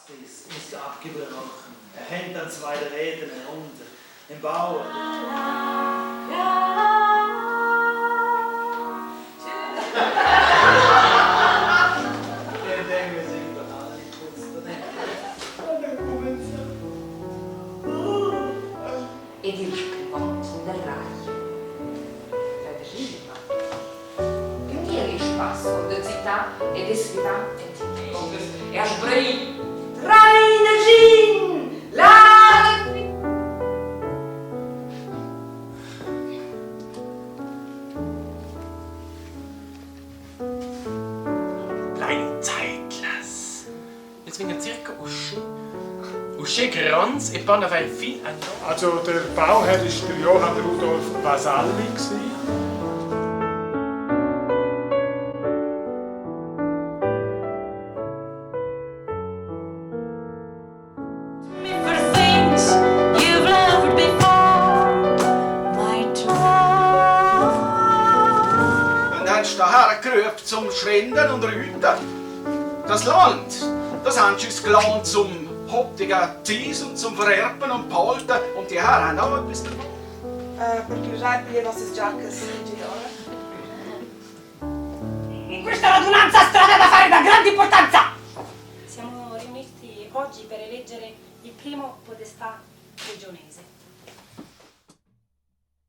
Praxis ist abgebrochen. Er hängt an zwei Rädern herunter. Im Bauer. Ed il scrivont del rai. Tradegiva. Ün di el es passo da città ed es rivà ent il Congress e ha sbraì: Rai da Gin! La Plain zeidlas. Els vegnan circa uschè uschè gronds e pon avair fin a nov. Also der Bauherr ist der Johann Rudolf Vasalli gsi. Und dann hast du daher gerufen zum Schwinden und Rüten. Das Land, das haben sie uns gelohnt zum hoptigen Zeis und zum Vererben und Behalten. Und die Herren haben auch etwas davon. Per plaschair piglia nossas giaccas e gida ora. In questa radunanza strada da fare da grande importanza! Siamo riuniti oggi per eleggere il primo podestà regionese.